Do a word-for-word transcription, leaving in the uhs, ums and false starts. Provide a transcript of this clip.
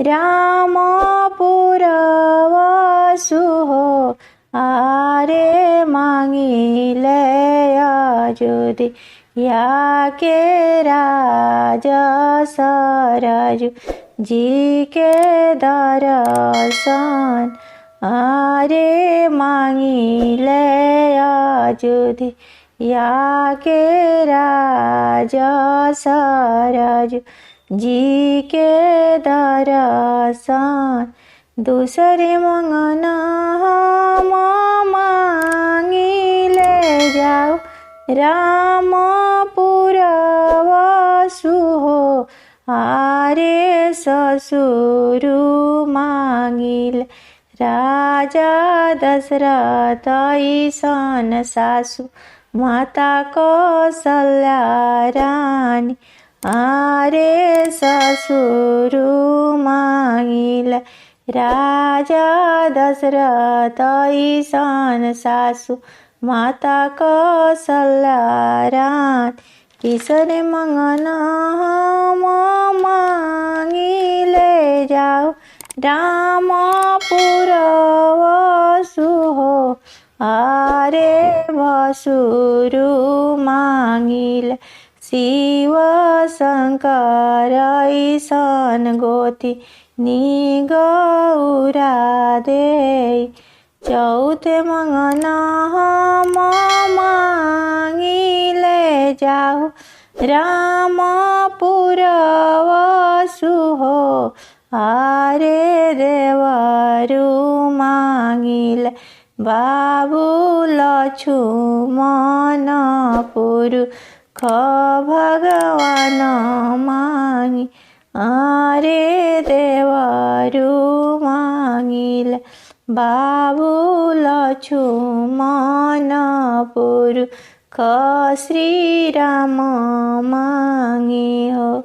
राम पुरवसु हो। आरे मांगिले अयोध्या के राज सरजू जी के दर्शन। आरे मांगिले अयोध्या के राज सरजू जी के दर्शन। दूसरे मंगना हम मांगिले जाऊ, राम पुरवसु हो। आरे ससुरु मांगिले राजा दशरथ अइसन सासु माता कौशल्या रानी। आरे ससुरु मांगिले राजा दशरथ अइसन सासु माता कौशल्या रानी। तीसरे मंगना हम मांगिले जाऊ, राम पुरवसु हो। आरे भसुरु मांगिले शिव शंकर अइसन गोतिनी गौरा देई। चौथे मंगना हम मांगिले जाऊ, राम पुरवसु हो। आरे देवरु मांगिले बाबु लछुमन पुरुख भगवान मांगी। आरे देवरु मांगिले बाबु लछुमन पुरुख श्रीराम मांगी हो।